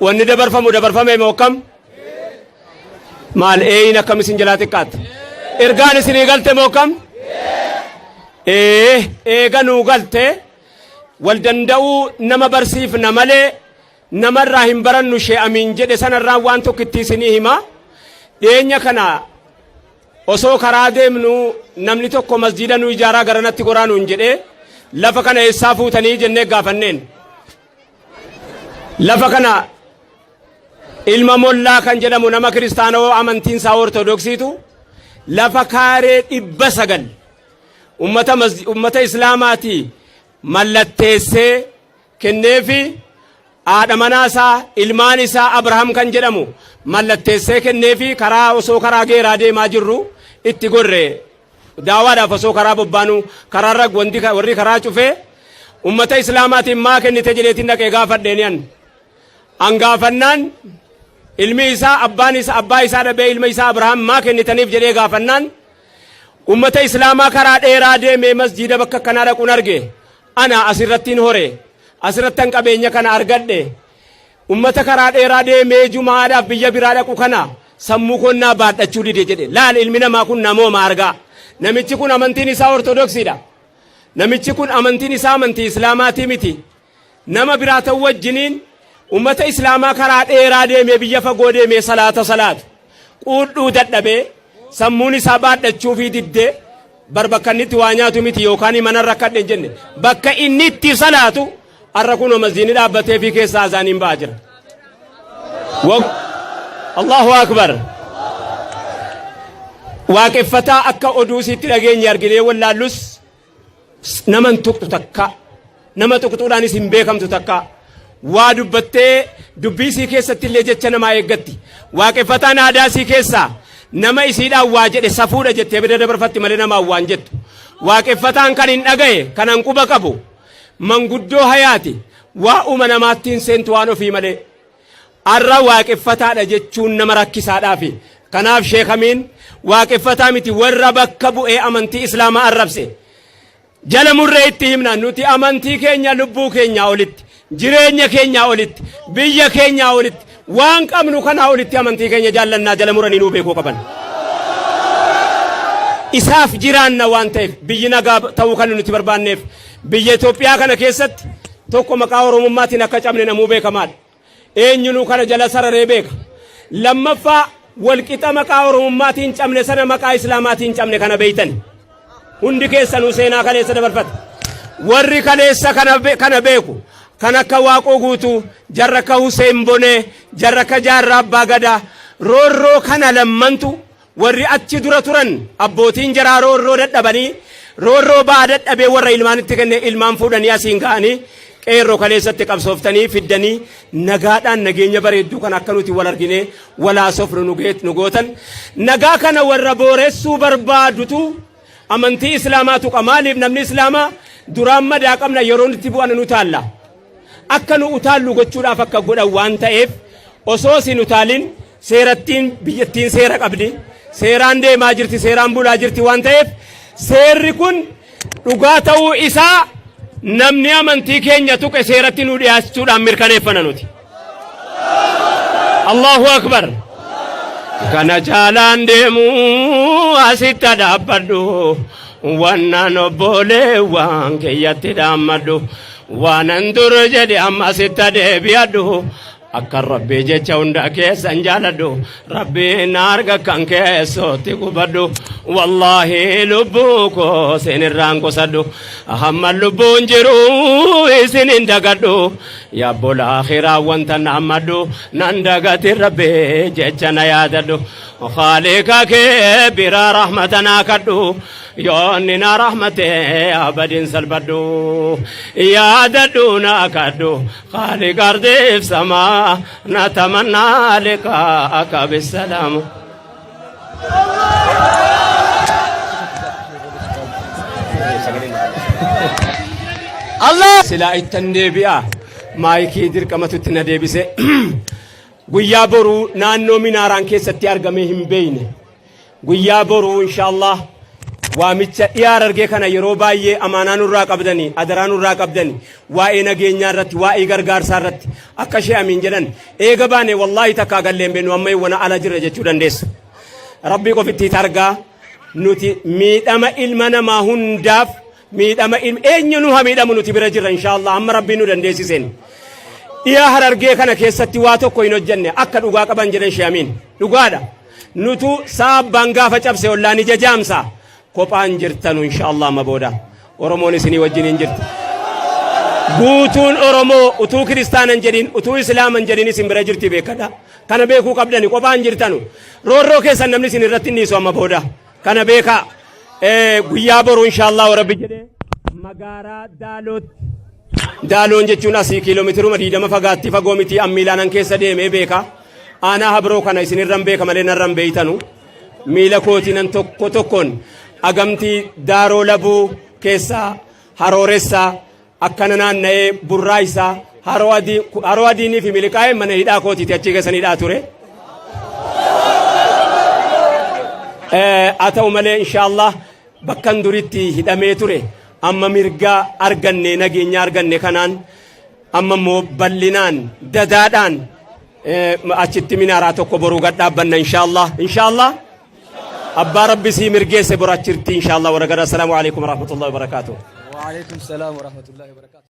Wanni dabarfamu dabarfame moo akkam? Maal eeyin akkam isin jalaa xiqqaatte? Ergaan isinii galte moo akkam? Ee eega nuu galte wal danda'uu nama barsiifna malee namarraa hin barannu shee amiin jedhe sanarraa waan tokko itti isinii hima. Dhiyeenya kana osoo karaa deemnu namni tokko masjiida nu ijaaraa garanatti goraa nuun jedhee lafa kana eessaa fuutanii jennee gaafanneen. Lafa kana ilma mollaa kan jedhamu nama kiristaanoo amantiin isaa ortodoksiitu lafa kaaree 900 ummata islaamaatii mallatteessee kenneefi haadha manaa isaa ilmaan isaa Abrahaam kan jedhamu mallatteessee kenneefi karaa osoo karaa geeraa deemaa jirru itti gorre daawaadhaaf osoo karaa bobbaanu karaarra wanti warri karaa cufee ummata islaamaatiin maa kennite jedheetiin dhaqee gaafadheen an an gaafannaan ilmi isaa abbaan isaa abbaa isaa dhabee ilma isaa Abrahaam maa kennitaniif jedhee gaafannaan ummata islaamaa karaa dheeraa deemee masjiida bakka akkanaa dhaquun arge ana asirrattiin hore asirrattan qabeenya kana argadhe ummata karaa dheeraa deemee jumaadhaaf biyya biraa dhaqu kana sammuu konnaa baadhachuu dide jedhe. Laal, ilmi namaa kun namooma argaa. Namichi kun amantiin isaa ortodoksiidha. Namichi kun amantiin isaa amantii islaamaatii miti. Nama biraa ta'uu wajjiniin ummata islaamaa karaa dheeraa deemee biyya fagoo deemee salaata salaatu quudhuu dadhabee sammuun isaa baadhachuufii diddee bar bakka inni itti waa nyaatu miti yookaan mana rakkadhe hin jenne bakka inni itti salaatu har'a kunoo masjiidni dhaabbatee fi keessaa azaaniin ba'aa jira. Allahu akbar. Waaqeffataa akka oduu isiitti dhageenye arginee wallaallus nama hin tuqxu takka nama tuqxuudhaanis hin beekamtu takka waa dubbattee dubbii isii keessatti illee jecha namaa eeggatti. Waaqeffataan aadaa isii keessaa nama isiidhaan waa jedhe safuudha jettee bira dabarfatti malee namaan waan jettu. Waaqeffataan kan hin dhagaye kan an quba qabu manguddoo hayaati waa uma namaatti hin seentu waan ofii malee. Arra waaqeffataadha jechuun nama rakkisaadhaafi. Kanaaf Sheekh Amiin waaqeffataa miti warra bakka bu'ee amantii Islaamaa arrabse. Jala murree itti himna nuti amantii keenya lubbuu keenyaa olitti, jireenya keenyaa olitti, biyya keenyaa olitti, waan qabnu kanaa olitti amantii keenya jaallannaa jala muranii nuu beekuu qaban. Isaaf jiraanna waan ta'eef biyyi nagaa ta'uu kan nuti barbaanneef biyya Itoophiyaa kana keessatti tokko maqaa Oromummaatiin akka cabne namuu beekamaadha. Eenyunuu kana jala sararee beeka. Lammaffaa walqixa maqaa Oromummaatiin cabne sana maqaa Islaamaatiin cabne kana beeytani. Hundi keessanuu seenaa kaleessa dabarfata. Warri kaleessa kana beeku kan akka Waaqoo Guutuu, jarra akka Huseen Bonee, jarra akka Jaarraa Abbaa Gadaa roorroo kana lammantu warri achi dura turan abbootiin jaraa roorroo dadhabanii roorroo ba'aa dadhabee warra ilmaanitti kenne ilmaan fuudhanii asiin ga'anii qeerroo kaleessatti qabsooftanii fiddanii nagaadhaan nageenya bareedduu kan akka nuti wal arginee wal haasofnu nu gootan. Nagaa kana warra booressuu barbaadutu amantii islaamaa tuqa. Maaliif namni islaamaa duraan madaa qabna yeroo itti bu'an nu taalla akka nu utaallu gochuudhaaf akka godhan waan ta'eef osoo isin utaalin seerattiin biyyattiin seera qabdi seeraan deemaa jirti seeraan bulaa jirti waan ta'eef seerri kun dhugaa ta'uu isaa namni amantii keenya tuqe seeratti nu dhiyaachuudhaan mirkaneeffana nuti. Allahu akbar. Kana caalaan deemu asitti dhaabbadhu wannaan obboleewwan kiyyatti dhaammadhu waanan dur jedhe amma asitti deebi'adhu akka rabbii jecha hunda keessan jaaladhu rabbiin arga kan keessootti gubadhu wallaahi lubbuu koo isinirraan qusadhu hamma lubbuun jiru isin hin dagadhu yaabbola akhiraa wanta naammadhu nan dagati rabbii jecha na yaadadhu Khaaliqa kee bira rahmata naa kadhu yoonni na rahmate abadin salphadhu yaadadhu naa kadhu Khaaliqa ardiif samaa natamannaa liqaa'aka bisalaama. Allah. Silaa ittan deebi'a maayikii dirqamatu itti na deebise. Guyyaa boruu naannoo minaaraan keessatti argamee hin beeyne. Guyyaa boruu inshaallah Waamicha dhiyaa Harargee kana yeroo baay'ee amaanaa nurraa qabdanii, adaraa nurraa qabdanii, waa'ee nageenyaa irratti, waa'ee gargaarsaa irratti akka ishee amiin jedhan eega baane wallaahi takkaa galleen beenu amma wana ala jirra jechuu dandeessu. Rabbii qofitti targaa nuti miidhama ilma namaa hundaaf, miidhama eenyu nu haa miidhamu, nuti bira jirra inshaallah amma Rabbiin nu dandeessiseen. Dhiyaa Harargee kana keessatti waa tokko hin hojjenne akka dhugaa qaban jedhan ishee amiin. Dhugaadha. Nutu saabbaan gaafa cabse ollaan ija jaamsa. Kophaan jirtanu inshaallah amma booda. Oromoon isinii wajjin hin jirti. Guutuun Oromoo utuu kiristaanan jedhin, utuu islaaman jedhin isin bira jirti, beekadha. Kana beekuu qabdani, kophaan jirtanu. Roorroo keessan namni isin irratti hin dhiisu amma booda. Kana beekaa. Guyyaa boru inshaallah Rabbi jedhee magaalaa Daalootti. Daaloon jechuun asii kiiloomeetiruma 20 fagaatti, fagoo miti, ammiilaanan keessa deemee beeka. Aanaa Habroo kana isinirran beeka malee narran beeytanu. Miila kootiinan tokko tokkoon agamtii Daaroo Labuu keessaa Harooressaa akkana naanna'ee Burraayisaa, Haroo Adii, Haroo Adiinii fi Miliqaa'ee mana hidhaa kootiiti, achi keessan hidhaa ture. Haa ta'u malee inshaallah bakkan duritti hidhamee ture amma mirga arganne, nageenya arganne kanaan amma immoo bal'inaan dadaadhaan achitti minaaraa tokko boruu gad dhaabbanna inshaallah, inshaallah. Abbaa Rabbi sii mirgeesse bor achirti inshaallah warra gara. Assalaamu alaikum warahmatullahi wabarakaatuh. وعليكم السلام ورحمة الله وبركاته.